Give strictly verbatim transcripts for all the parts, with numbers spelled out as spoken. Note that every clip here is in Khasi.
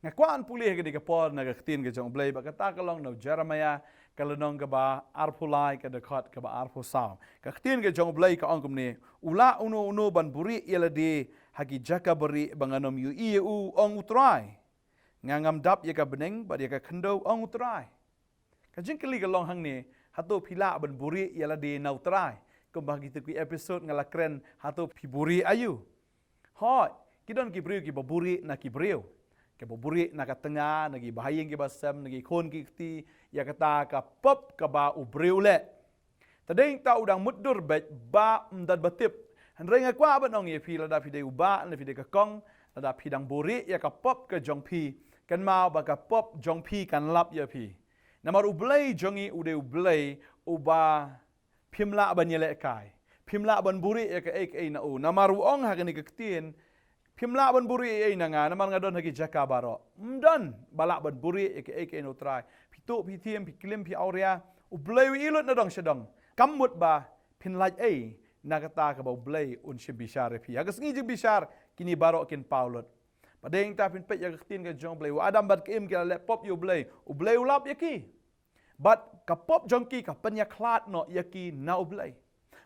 Nga kwah ban pule ha kane ka por na ka ktien ka jong U Blei, bad kata ka long na u Jeremiah, ka lynnong kaba arphew lai, ka dkhot kaba arphew saw. Ka ktien ka jong U Blei ka ong kumne: U lah uno uno ban buhrieh ïa lade ha ki jaka barieh ba ngan ym ïohi ïa u, ong U Trai. Nga ngam dap ïa ka bneng bad ïa ka khyndew, ong U Trai. Ka jingkylli ka long hangne, hato phi lah ban buhrieh ïa lade na U Trai? Kumba ha kito ki episode nga la kren, hato phi buhrieh aïu? Hooid, ki don ki briew kiba buhrieh na ki briew. Kiba buhrieh na ka tnga, na ki bahaïing kiba sem, na ki khun ki kti, ïa kata ka pop kaba u briew u leh. Te dei ta u dang mutdur beit ba ym don ba tip. Hynrei nga kwah ban ong ïa phi, lada phi dei u bah, lada phi dei ka kong, lada phi dang buhrieh ïa ka pop ka jong phi, kynmaw ba ka pop jong phi kan lap ïa phi. Namar U Blei jong ngi u dei U Blei uba phim lah ban ïalehkai. Phim lah ban buhrieh ïa kaei kaei na u. Namar u ong ha kane ka ktien, phim lah ban buhrieh ei ei na nga, namar nga don ha ki jaka baroh. Ym don ba lah ban buhrieh ïa kaei kaei na U Trai. Phi tuh, phi thiem, phi klim, phi awria, U Blei u ïohi lut na dong sha dong. Kam mut ba phin lait ei na kata kaba U Blei un shim bishar ïa phi. Ha ka sngi jingbishar kine baroh kin paw lut. Bad dei ta phin peit ïa ka ktien ka jong U Blei, u Adam bad ka Im ki la leh pop ïa U Blei, U Blei u lap ïa ki. Bad ka pop jong ki ka pynïakhlad noh ïa ki na U Blei.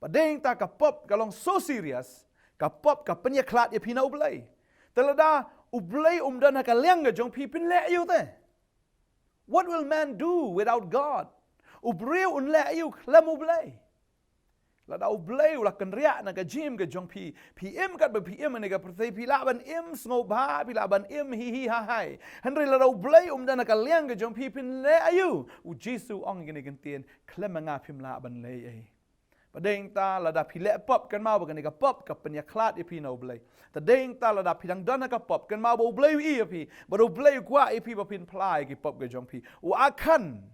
Bad dei ta ka pop ka long so serious, ka pop ka pynïakhlad ïa phi na U Blei. Te lada U Blei um don ha ka liang ka jong phi, phin leh aïu te? What will man do without God? U briew un leh aïu khlem U Blei? Lada U Blei u la kynriah na ka jingim ka jong phi, phi im katba phi im ha kane ka pyrthei, phi lah ban im sngewbha, phi lah ban im hi hi ha hai. Hynrei lada U Blei um don ha ka liang ka jong phi, phin leh aïu? U Jisu u ong ha kane ka ktien, khlem ma nga phim lah ban leh ei ei. Bad dei ta lada phi leh pop, kynmaw ba kane ka pop ka pynïakhlad ïa phi na U Blei. Te dei ta lada phi dang don ha ka pop, kynmaw ba U Blei u ïohi ïa phi, bad U Blei u kwah ïa phi ba phin phla ïa ki pop ka jong phi. U Akhan,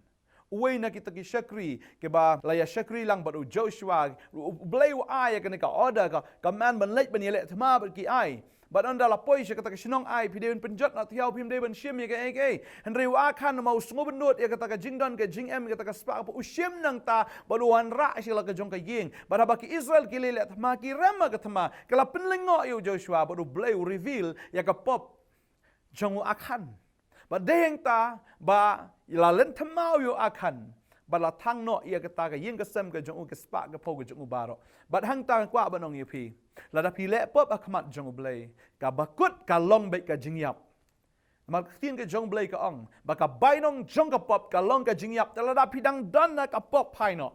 uwei na kita ki shakri kiba la ïa shakri lang bad u Joshua, U Blei u ai ïa kane ka order, ka, ka man ban leit ban ïaleh thma bad ki Ai. Bad ynda la poi sha kata ka shnong Ai, phi dei ban pynjot noh thiaw, phim dei ban shim ïa kaei kaei. Hynrei u Akhan, namar u sngewbha nud ïa kata ka jingdon ka jingem, kata ka spah ka pop, u shim nangta bad u wanrah sha la ka jong ka ïing. Bad haba ki Israel ki leit leh thma, ki rem ha ka thma, ka la pynlyngngoh ïa u Joshua, bad U Blei u reveal ïa ka pop jong u Akhan. Bad dei hangta ba la len thma ïa u Akhan, bad la thang noh ïa kata ka ïing ka sem ka jong u, ka spah ka phew ka jong u baroh. Bad hangta nga kwah ban ong ïa phi, lada phi leh pop ha khmat jong U Blei, kaba kut ka long beit ka jingïap. Namar ka ktien ka jong U Blei ka ong ba ka bainong jong ka pop ka long ka jingïap. Te lada phi dang don ha ka pop, phai noh.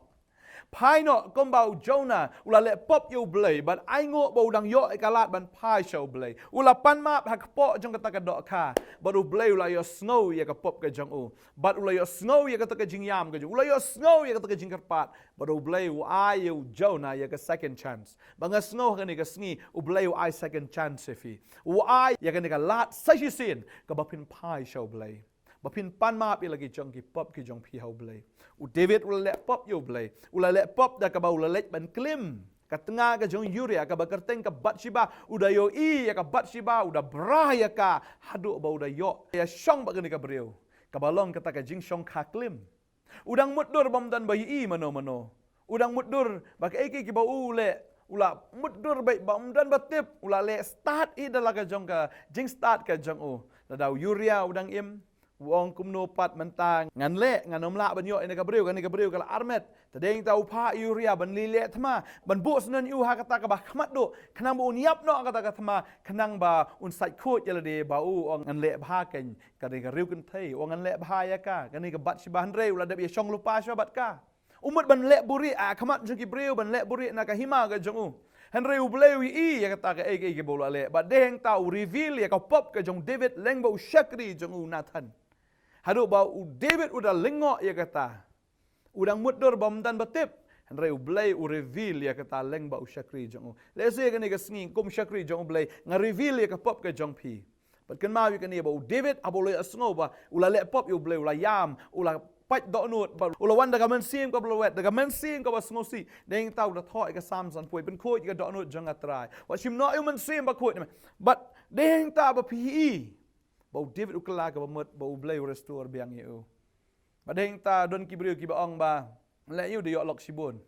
Phai noh kumba u Jonah u la leh pop ïa U Blei, bad ainguh ba u dang ïoh ïa ka lad ban phai sha U Blei. U la pan map ha kpoh jong kata ka dohkha, bad U Blei u la ïohsngew ïa ka pop ka jong u, bad u la ïohsngew ïa kata ka jingïam ka jong u, u la ïohsngew ïa kata ka jingkyrpad, bad U Blei u ai ïa u Jonah ïa ka second chance. Ba nga sngew ha kane ka sngi U Blei u ai second chance ïa phi. U ai ïa kane ka lad sa shisien kaba phin phai sha U Blei, ba phin pan map ïa la ki jong ki pop ki jong phi ha U Blei. U David u la leh pop ïa U Blei. U la leh pop da kaba u la leit ban klim ka tnga ka jong Uriah, kaba kyrteng ka Bathsheba. U da ïohi ïa ka Bathsheba, u da bra ïa ka haduh ba u da ïoh ïa shong bad kane ka briew, kaba long kata ka jingshongkha klim. U dang mutdur ba ym don ba ïohi mano mano. U dang mutdur ba kaei kaei kiba u leh, u la mutdur beit ba ym don ba tip, u la leh stad hi da la ka jong ka jingstad ka jong u. Lada u Uriah u dang im, u ong kumno pat mynta ngan leh, ngan ym lah ban ïoh ïa kane ka briew, kane ka briew ka la armet. Te dei ta u phah ïa u Uriah ban leit leh thma, ban buh syndon ïa u ha kata kaba khmat duh, khnang ba un ïap noh kata ka thma, khnang ba un sait khuid ïa lade. Ba u ong ngan leh bha keiñ, kane ka riew kynthei, u ong ngan leh bha ïa ka, kane ka Bathsheba, hynrei u la dep ïa shong lypa shuwa bad ka. U mut ban leh buhrieh ha khmat jong ki briew, ban leh buhrieh na ka hima ka jong u. Hynrei U Blei u ïohi ïa kata kaei kaei kaba u la leh. Bad dei hangta u reveal ïa ka pop ka jong u David lyngba u shakri jong u Nathan. Haduh ba u David u da lyngngoh ïa kata. U dang mutdur ba ym don ba tip. Hynrei U Blei u reveal ïa kata lyngba u shakri jong u. Lehse kane ka sngi kum shakri jong U Blei, nga reveal ïa ka pop ka jong phi. Bad kynmaw ïa kane ba u David haba u la ïohsngew ba u la leh pop ïa U Blei, u la ïam, u la pait dohnud, bad u la wan da ka mynsiem kaba lawet, da ka mynsiem kaba sngewsih. Dei hangta u da thoh ïa ka Salm sanphew, pynkhuid ïa ka dohnud jong nga Trai. Wat shim noh ïa u Mynsiem Bakhuid na me. Bad dei hangta ba phi ïohi ba u David u kylla kaba mut, ba U Blei u restore biang ïa u. Bad dei hangta don ki briew kiba ong ba leh ïa u da ïoh lok shibun.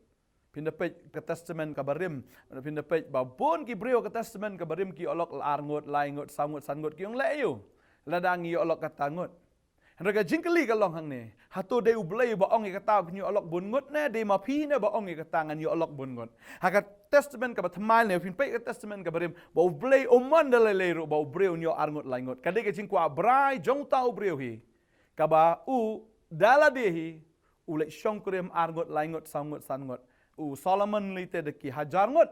Phin da peit ka Testament kaba rim, phin da peit ba bun ki briew ka Testament kaba rim ki ïoh lok ar ngut, lai ngut, saw ngut, san ngut, ki ong leh ïa u. Lada ngi ïoh lok kata ngut. Hynrei ka jingkylli ka long hangne. Hato dei U Blei ba ong ïa kata phin ïoh lok bun ngut ne, dei ma phi ne ba ong ïa kata ngan ïoh lok bun ngut. Ha ka Testament kaba thymmai ne, phin peit ka Testament kaba rim, ba U Blei um mon da lei lei ruh ba u briew un ïoh ar ngut lai ngut. Ka dei ka jingkwah brai jong uta u briew hi. Kaba u da lade hi, u leit shongkurim ar ngut, lai ngut, saw ngut, san ngut. U Solomon lei te da ki hajar ngut.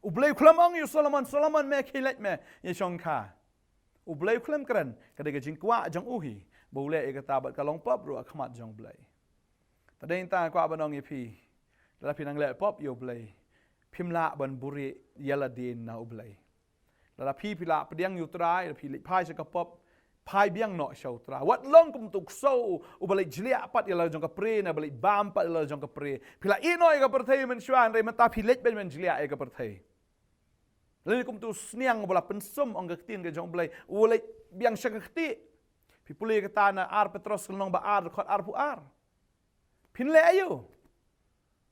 U Blei u khlem ong ïa u Solomon, Solomon me khie leit me ïa shongkha. U Blei u khlem kren, ka dei ka jingkwah jong u hi. Ba u leh ïa kata bad ka long pop ruh ha khmat jong U Blei. Te dei nangta kwah ban ong ïa phi. Lada phi nang leh pop ïa U Blei, phim lah ban buhrieh ïa lade na U Blei. Lada phi phi lah pdiang ïa U Trai, lada phi leit phai sha ka pop, phai biang noh sha U Trai. Wat long kum uto u ksew uba leit jliah pat ïa la jong ka pre, ne ba leit bam pat ïa la jong ka pre. Phi la ïeh noh ïa ka pyrthei mynshuwa, hynrei mynta phi leit ban jliah ïa ka pyrthei. Lane kum uto u sniang uba la pynsum, ong ka ktien ka jong U Blei, u leit biang sha ka kti. Phi pule kata na Ar Petros lynnong ba ar, dkhot arphew ar. Phin leh aïu?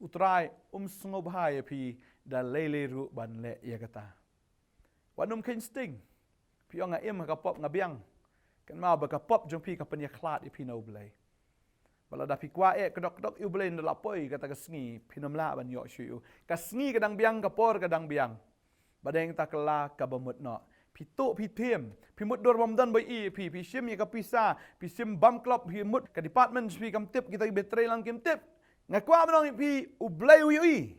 U Trai um sngewbha ïa phi da lei lei ruh ban leh ïa kata. Wat nym kheiñ sting. Phi ong nga im ha ka pop nga biang. Kynmaw ba ka pop jong phi ka pynïakhlad ïa phi na U Blei. Ba lada phi kwah eh kdok kdok ïa U Blei, ynda la poi kata ka sngi phin ym lah ban ïoh shuh ïa u. Ka sngi ka dang biang, ka por ka dang biang. Ba dei nangta kylla kaba mut noh. Phi tuh phi thiem, phi mutdur bym don ba ïohi ïa phi, phi shim ïa ka pisa, phi shim bam klop, phi mut ka department phi kam tip, kita kiba trei lang kim tip. Nga kwah ban ong ïa phi, U Blei u ïohi.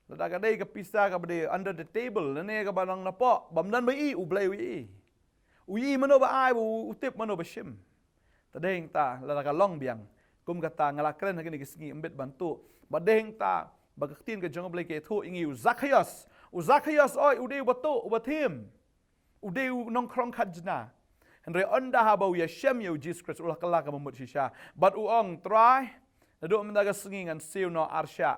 Lada ka dei ka pisa kaba dei under the table, lane kaba nang napoh, bym don ba ïohi, U Blei u ïohi. U ïohi mano ba ai, u, u tip mano ba shim. Te dei nangta, lada ka long biang. Kum kata nga la kren ha kine ki sngi, ym bit ban tuh. Ba dei nangta, ba ka ktien ka jong U Blei ka ïathuh ïa ngi, u Zakhaios. U Zakhaios oi, u dei uba tuh, uba thiem. U dei u nongkhrong khajna. Hynrei ynda haba u ïashem ïa U Jisu Khrist, u la kylla kaba mut shisha. Bad u ong, Trai, naduh mynta ka sngi ngan siew noh ar shah.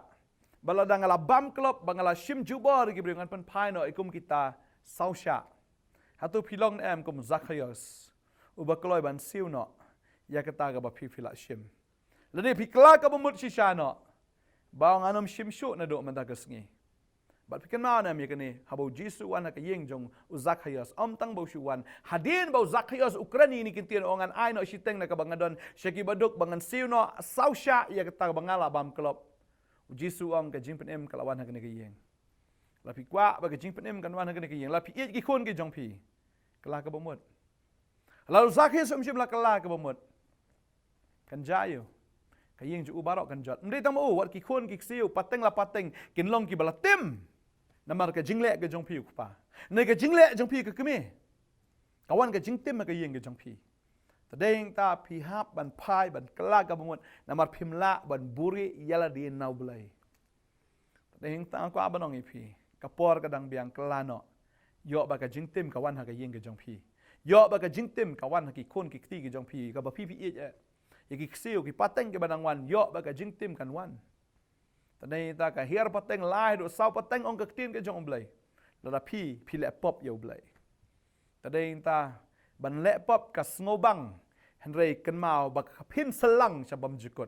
Ba lada nga la bam klop, ba nga la shim jubor ïa ki briew, ngan pynphai noh ïa kum kita saw shah. Hato phi long ne em kum Zakhaios, uba kloi ban siew noh ïa kata kaba phi phi la shim? Lane phi kylla kaba mut shisha noh, ba ngan ym shim shuh naduh mynta ka sngi. Bad phi kynmaw ne em ïa kane, haba U Jisu u wan ha ka ïing jong u Zakhaios, ym tang ba u shu wan. Hadien ba u Zakhaios u kren ïa kine ki ktien, u ong ngan ai noh shiteng na kaba nga don sha ki baduk, ba ngan siew noh saw shah ïa kata kaba nga la bam klop. U Jisu u ong ka jingpynim ka la wan ha kane ka ïing. La phi kwah ba ka jingpynim kan wan ha kane ka ïing, la phi ïeit ki khun ki jong phi, kylla kaba mut. Lada u Zakhaios um shym la kylla kaba mut, kan jia ïa u. Ka ïing jong u baroh kan jot. Ym dei tang ma u, wat ki khun ki ksiew, pateng la pateng, kin long kiba la tim. Namar ka jingleh ka jong phi u kpa, ne ka jingleh jong phi ka kmie. Ka wan ka jingtim ha ka ïing ka jong phi. Te dei nangta phi hap ban phai, ban kylla kaba mut, namar phim lah ban buhrieh ïa lade na U Blei. Te dei nangta kwah ban ong ïa phi, ka por ka dang biang, kylla noh. Ïoh ba ka jingtim ka wan ha ka ïing ka jong phi. Ïoh ba ka jingtim ka wan ha ki khun ki kti ki jong phi, kaba phi phi ïeit eh. Ïa ki ksiew ki pateng kiba dang wan, ïoh ba ka jingtim kan wan. Te dei nangta ka hiar pateng, lai haduh saw pateng, ong ka ktien ka jong U Blei. Lada phi phi leh pop ïa U Blei. Te dei nangta ban leh pop ka sngewbang, hynrei kynmaw ba ka phin syllang sha bymjukut.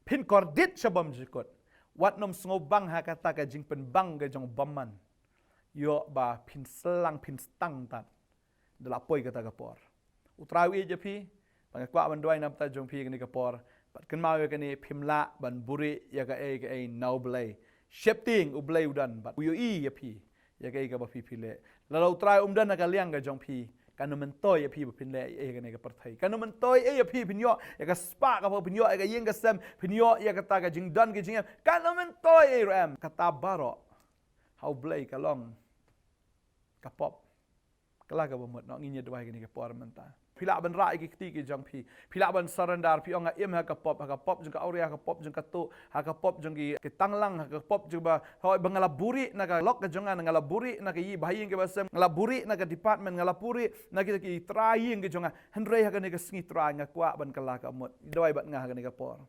Phin kordit sha bymjukut. Wat nym sngewbang ha kata ka jingpynbang ka jong u bymman. Ïoh ba phin syllang, phin stang tad. Da la poi kata ka por. U Trai u ïeit ïa phi, ba nga kwah ban duwai na bynta jong phi kane ka por. Bad kynmaw ïa kane, phim lah ban buhrieh ïa kaei kaei na U Blei. Sheptieng U Blei u don, bad u ïohi ïa phi ïa kaei kaba phi phi leh. Lada U Trai um don ha ka liang ka jong phi, kan ym myntoi ïa phi ba phin leh ei ei ha kane ka pyrthei. Kan ym myntoi ei ïa phi, phin ïoh ïa ka spah ka phew, phin ïoh ïa ka ïing ka sem, phin ïoh ïa kata ka jingdon ka jingem. Kan ym myntoi ei ruh em, kata baroh ha U Blei ka long ka pop. Kylla kaba mut noh, ngin ïa duwai kane ka por mynta. Phi lah ban rah ïa ki kti ki jong phi. Phi lah ban surrender, phi ong nga im ha ka pop, ha ka pop jong ka awria, ha ka pop jong ka tuh, ha ka pop jong ki, ki tanglang, ha ka pop jong ba, hooid ba nga la buhrieh na ka lok ka jong nga, nga la buhrieh na ka ïing, ba ha ïing kaba sem, nga la buhrieh na ka department, nga la buhrieh na kita ki trai ïing ki jong nga. Hynrei ha kane ka sngi Trai nga kwah ban kylla kaba mut. Duwai bad nga ha kane ka por.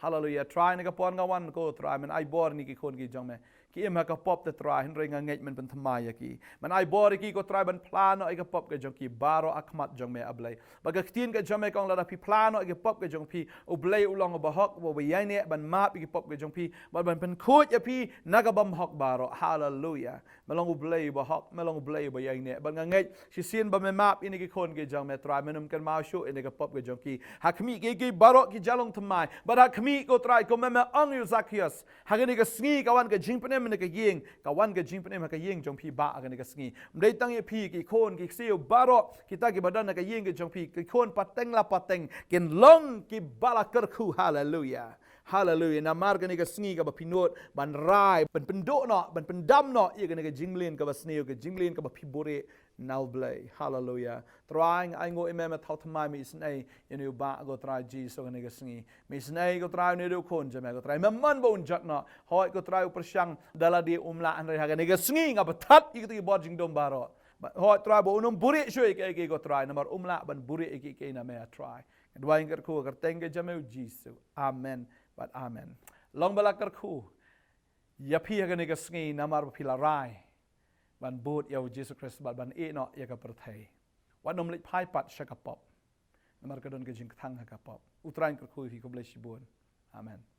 Haleluia. Trai, kane ka por nga wan ko Trai, men ai bor ïa ki khun ki jong me. Ki im ha ka pop, te Trai, hynrei nga ngeit men pynthymmai ïa ki. Men ai bor ïa ki, ko Trai, ban phla noh ïa ka pop ka jong ki baroh ha khmat jong me, A Blei. Bad ka ktien ka jong me ka ong, lada phi phla noh ïa ka pop ka jong phi, U Blei u long uba hok, uba ïaineh ban map ïa ka pop ka jong phi, bad ban pynkhuid ïa phi na ka bymhok baroh. Haleluia. Me long U Blei uba hok, me long U Blei uba ïaineh. Bad nga ngeit shisien ba me map ïa kine ki khun ki jong me, Trai, men ym kynmaw shuh ïa kane ka pop ka jong ki. Ha khmih ki, ki baroh ki jia long thymmai. Bad ha khmih, ko Trai, kumba me ong ïa u Zakius, ha kane ka sngi ka wan ka jingpynim na ka ïing, ka wan ka jingpynim ha ka ïing jong phi Bah ha kane ka sngi. Ym dei tang ïa phi, ki khun ki ksiew baroh kita kiba don ha ka ïing ka jong phi, ki khun pateng la pateng, kin long kiba la kyrkhu. Haleluia. Haleluia. Namar kane ka sngi kaba phi nud ban rai, ban pynduh noh, ban pyndam noh ïa kane ka jingmlien kaba sniew, ka jingmlien kaba phi buhrieh na U Blei. Haleluia. Trai, nga ainguh ïa me, me thaw thymmai, me isynei ïa une u Bah, ko Trai Jisu, ha kane ka sngi. Me isynei, ko Trai, une u dei u khun jong me, ko Trai, me mon ba un jot noh. Hooid, ko Trai, u pyrshang da lade um lah, hynrei ha kane ka sngi nga pynthat ïa kito ki bor jingdum baroh. Hooid, Trai, ba un ym buhrieh shuh ïa kiei kiei, ko Trai, namar um lah ban buhrieh ïa kiei kiei na me, A Trai. Nga duwai, nga kyrkhu ha ka kyrteng ka jong me, U Jisu. Amen bad amen. Long ba la kyrkhu ïa phi ha kane ka sngi namar ba phi la rai ban bud ïa U Jisu Khrist bad ban ïeh noh ïa ka pyrthei. Wat nym leit phai pat sha ka pop, namar ka don ka jingkthang ha ka pop. U Trai un kyrkhu ïa phi. Khublei shibun. Amen.